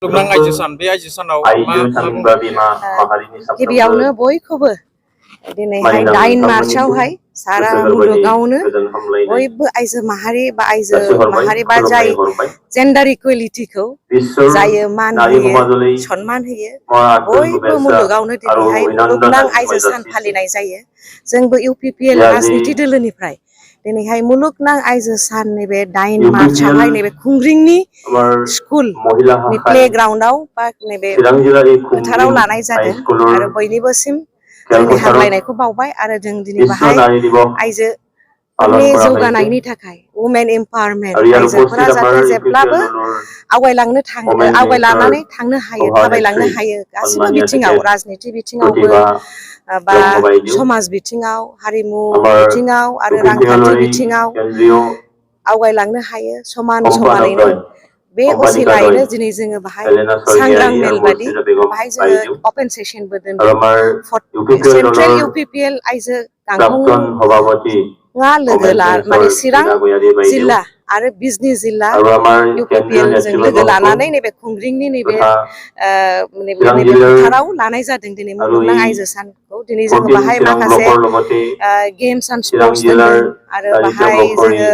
मुलुगनां आइजो सान बे आइजो सानाव गिबियावनो बयखौबो दिनैहाय 9 मार्चआवहाय सारा मुलुगावनो बयबो आइजो माहारि बा आइजो माहारि बा जाय जेन्डार इकुवेलिटिखौ जायो मान होयो सन्मान होयो बयबो मुलुगावनो दिनैहाय मुलुगनां आइजो सान फालिनाय जायो। जोंबो UPPL राजनिति दोलोनिफ्राय दिनैहाय मुलुगनां आइजो सान नैबे 9 मार्चआवहाय नैबे खुंग्रिंनि स्कुलनि प्लेग्राउन्डआव बा नैबे फोथाराव लानाय जादों आरो बयनिबोसिम जोंनि हामलायनायखौ बावबाय आरो जों दिनै बाहाय आइजोफोरनि जौगानायनि थाखाय वुमेन एम्पावारमेन्ट आइजोफोरा जाहाथे जेब्लाबो आवगायलांनानै थांनो हायो थाबायलांनो हायो गासिबो बिथिङाव राजनिति बिथिङावबो बा समाज बिथिङाव हारिमु बिथिङाव आरो रांखान्थि बिथिङाव आवगायलांनो हायो समानैनो बे असिलायैनो दिनै जोङो बाहाय सांग्रां मेल बादि बाहाय जोङो अपेन सेसनबो दोनदों सेन्ट्रेल UPPL आइजो गांखंआ लोगो माने चिरां जिल्ला आरो बिजनि जिल्ला UPPL जों लोगो लानानै नैबे खुंग्रिंनि नैबे फोथाराव लानाय जादों दिनै मुलुगनां आइजो सानखौ दिनै जोङो बाहाय माखासे गेम्स एन्ड स्पर्ट्स दोनदों आरो बाहाय जोङो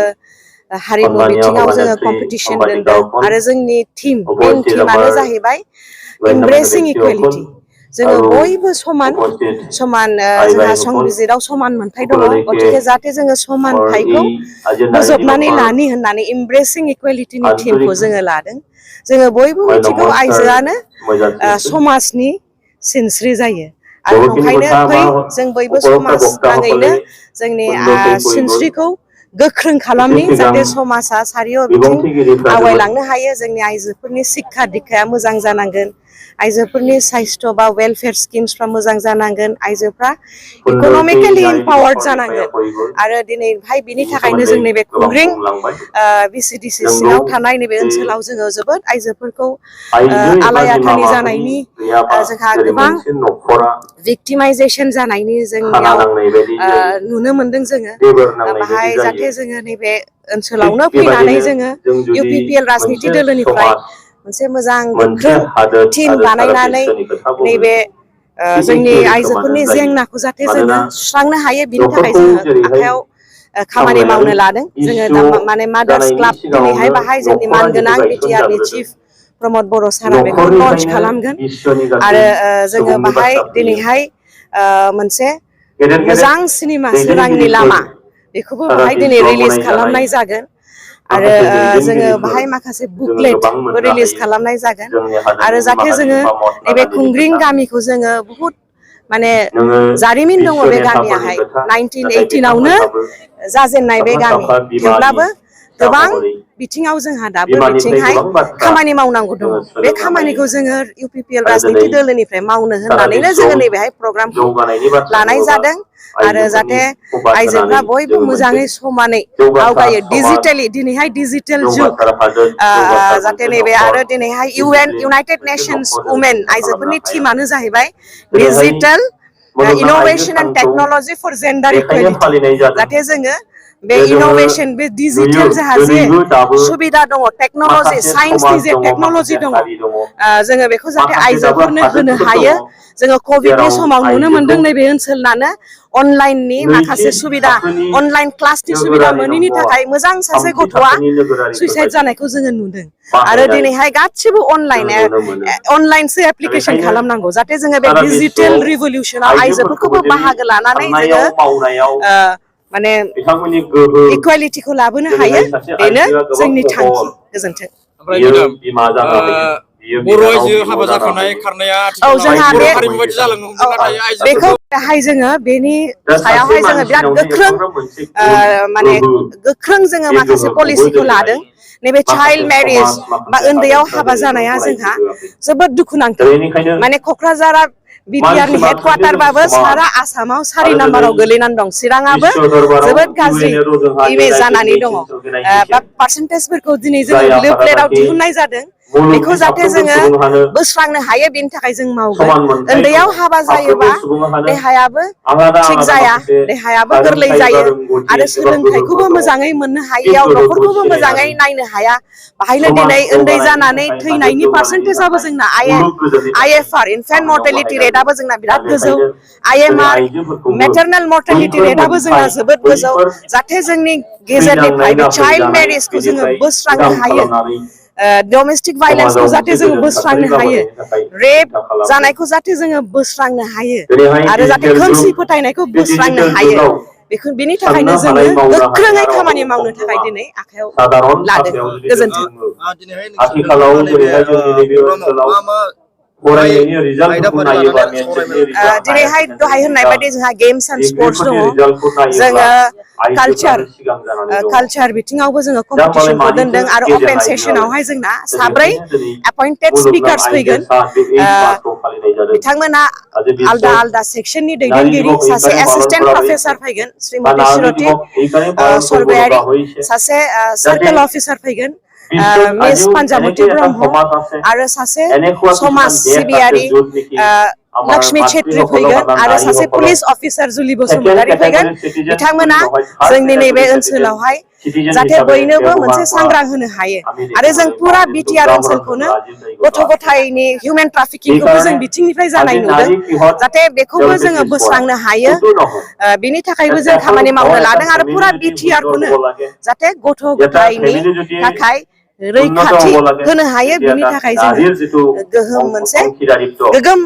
हारिमु बिथिङाव जोङो कम्पिटिसन दोनदों आरो जोंनि मेन टीमानो जाहैबाय एमब्रेसिं इकुवेलिटी जोङो बयबो समान जोंहा संबिजिराव समान मोनथाय दङ गतिके जाहाथे जोङो समानथायखौ बोजबनानै लानि होननानै एमब्रेसिं इकुवेलिटीनि टीमखौ जोङो लादों। जोङो बयबो मिथिगौ आइजोआनो समाजनि सिनस्रि जायो आरो ओंखायनो फै जों बयबो समाज नाङैनो जोंनि सिनस्रिखौ गोख्रों खालामनि जाहाथे समाजा सारिय' बिथिं आवगायलांनो हायो। जोंनि आइजोफोरनि शिक्षा दिक्षाया मोजां जानांगोन आइजोफोरनि साइस्थ' बा वेलफेयार स्किम्सफ्रा मोजां जानांगोन आइजोफ्रा इक'नमिकेलि इम्पावार्ड जानांगोन आरो दिनैहाय बिनि थाखायनो जों नैबे खुंग्रिं BCDC सिङाव थानाय नैबे ओनसोलाव जोङो जोबोद आइजोफोरखौ आलाय-आथानि जानायनि जोंहा गोबां भिक्टिमाइजेसन जानायनि जोंनियाव नुनो मोनदों जोङो बाहाय जाहाथे जोङो नैबे ओनसोलावनो फैनानै जोङो UPPL राजनिति दोलोनिफ्राय मोनसे मोजां गोख्रों टीम बानायनानै नैबे जोंनि आइजोफोरनि जेंनाखौ जाहाथे जोङो सुस्रांनो हायो बिनि थाखाय जोङो आखायाव खामानि मावनो लादों। जोङो माने मादार्स क्लाब दिनैहाय बाहाय जोंनि मानगोनां BTRनि चिफ प्रमद बर' सारा बेखौ लन्च खालामगोन आरो जोङो बाहाय दिनैहाय मोनसे मोजां सिनेमा सोरांनि लामा बेखौबो बाहाय दिनै रिलिज खालामनाय जागोन आरो जोङो बाहाय माखासे बुकलेटबो रिलिज खालामनाय जागोन आरो जाहाथे जोङो नैबे खुंग्रिं गामिखौ जोङो बुहुत माने जारिमिन दङ बे गामियाहाय 1918आवनो जाजेननाय बे गामि थेवब्लाबो गोबां बिथिङाव जोंहा दाबो बिथिंहाय खामानि मावनांगौ दङ बे खामानिखौ जोङो UPPL राजनिति दोलोनिफ्राय मावनो होननानैनो जोङो नैबेहाय प्रग्रामखौ लानाय जादों आरो जाहाथे आइजोफ्रा बयबो मोजाङै समानै आवगायो डिजिटेलि दिनैहाय डिजिटेल जुग जाहाथे नैबे आरो दिनैहाय इउनाइटेड नेशंस वुमेन आइजोफोरनि टीमानो जाहैबाय digital innovation and technology for gender equality जाहाथे जोङो बे इनोवेशन बे डिजिटेल जोंहा जे सुबिदा दङ टेक्नोलॉजी साइन्सनि जे टेक्नोलॉजी दङ जोङो बेखौ जाहाथे आइजोफोरनो होनो हायो। जोङो कभिडनि समाव नुनो मोनदों नैबे ओनसोलानो अनलाइननि माखासे सुबिदा अनलाइन क्लासनि सुबिदा मोनैनि थाखाय मोजां सासे गथ'आ सुइसाइड जानायखौ जोङो नुदों आरो दिनैहाय गासिबो अनलाइनसो एप्लिकेशन खालामनांगौ जाहाथे जोङो बे डिजिटेल रिभलिउसनाव आइजोफोरखौबो बाहागो लानानै जोङो माने इकुवेलिटीखौ लाबोनो हायो बेनो जोंनि थांखि। गोजोन्थों। बर' आइजो हाबा जाखानाय खारनाया आथिखालाव बर' हारिमु बायदि जालांनो हमदों नाथाय बेखौहाय जोङो बेनि सायावहाय जोङो बिराद गोख्रों माने गोख्रों जोङो माखासे पलिसिखौ लादों नैबे चाइल्ड मेरिज बा उन्दैयाव हाबा जानाया जोंहा जोबोद दुखुनांथाव माने क'क्राझारा बिटिआरनि हेडक्वार्टारबाबो सारा आसामाव 4 नाम्बाराव गोलैनानै दं चिराङाबो जोबोद गाज्रि इमेज जानानै दङ बा पार्सेन्टेजफोरखौ दिनै जोङो लिफलेटआव दिहुननाय जादों बेखौ जाहाथे जोङो बोस्रांनो हायो बेनि थाखाय जों मावगोन उन्दैयाव हाबा जायोबा देहायाबो थिग जाया देहायाबो गोरलै जायो आरो सोलोंथाइखौबो मोजाङै मोननो हायैयाव न'खरखौबो मोजाङै नायनो हाया बाहायनो दिनै उन्दै जानानै थैनायनि पार्सेन्टेजआबो जोंना IFR इनफेन्ट मर्टेलिटि रेटआबो जोंना बिराद गोजौ IMR मेटारनेल मर्टेलिटि रेटआबो जोंना जोबोद गोजौ जाहाथे जोंनि गेजेरनिफ्राय बे चाइल्ड मेरिजखौ जोङो बोस्रांनो हायो डमेस्टिक भाइलेन्सखौ जाहाथे जोङो बोस्रांनो हायो रेप जानायखौ जाहाथे जोङो बोस्रांनो हायो आरो जाहाथे खोमसि फोथायनायखौ बोस्रांनो हायो बेखौ बिनि थाखायनो जोङो गोख्रोङै खामानि मावनो थाखाय दिनै आखायाव लादों गोजोन्थों आथिखालाव जेरैहाय जोंनि नैबे ओनसोलाव फरायनायनि रिजाल्टफोरखौ नायोबा मेट्रिकनि रिजाल्ट दिनैहाय दहाय होननाय बायदि जोंहा गेम्स एन्ड स्पर्ट्स दङ जोङो कालचार बिथिङावबो जोङो कम्पिटिसनखौ दोनदों आरो अपेन सेसनावहाय जोंना 4 एपइन्टेड स्पिकार्स फैगोन बिथांमोना आलदा आलदा सेक्सननि दैदेनगिरि सासे एसिस्टेन्ट प्रफेसर फैगोन श्रीमती शिरति सरगयारि सासे सार्केल अफिसार फैगोन मिस पान्जामुति ब्रह्म आरो सासे समाज सिबियारि लक्ष्मी छेत्री फैगोन आरो सासे पुलिस अफिसार जुलि बसुमतारी फैगोन बिथांमोना जोंनि नैबे ओनसोलावहाय जाहाथे बयनोबो मोनसे सांग्रां होनो हायो आरो जों पुरा बिटिआर ओनसोलखौनो गथ' गथायनि हिउमेन ट्राफिकिंखौबो जों बिथिंनिफ्राय जानाय नुदों जाहाथे बेखौबो जोङो बोस्रांनो हायो बिनि थाखायबो जों खामानि मावनो लादों आरो पुरा बिटिआरखौनो जाहाथे गथ' गथायनि थाखाय रैखाथि होनो हायो बिनि थाखाय जोङो गोहोम मोनसे गोगोम